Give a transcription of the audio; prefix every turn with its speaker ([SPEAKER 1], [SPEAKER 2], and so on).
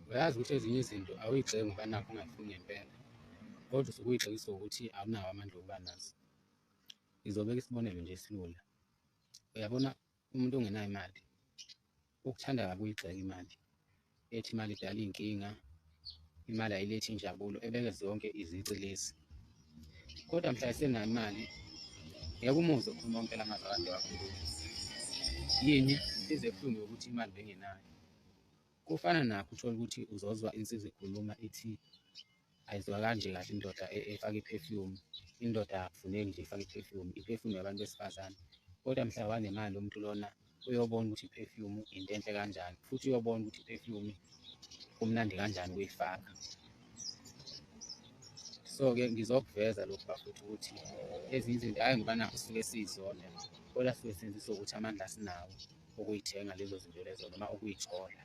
[SPEAKER 1] Uyazi ukuthi ezinye izinto awuyigxeki ngoba nakhu ungayifuni ngempela, kodwa usuke uyigxekiswa ukuthi awunawo amandla okuba nazo. Ngizobeka isibonelo nje esilula, uyabona umuntu ongenayo imali ukuthanda kabi ukuyigxeka imali, ethi imali idala iy'nkinga, imali ayilethi injabulo, ebeke zonke izici lezi. Kodwa mhla esenayo imali ngeke umuzwe ekhuluma wonke la mazwi akade ewakhuluma. Yini? Inhliziyo ebuhlungu yokuthi imali bengenayo. Kufana nakho uthole ukuthi uzozwa insizwa ikhuluma ithi ayizwakali nje kahle indoda efaka i-perfume, indoda akufuneki nje ifake i-perfume, i-perfume yabantu besifazane. Kodwa mhla wanemali lo muntu lona uyobona ukuthi i-perfume into enhle kanjani, futhi uyobona ukuthi i-perfume kumnandi kanjani ukuyifaka. So-ke ngizokuveza lokhu bafowethu ukuthi ezinye izinto hhayi ngoba nakhu sisuke siy'zonda, kodwa sisuke senziswa ukuthi amandla asinawo okuy'thenga lezo zinto lezo noma ukuy'thola.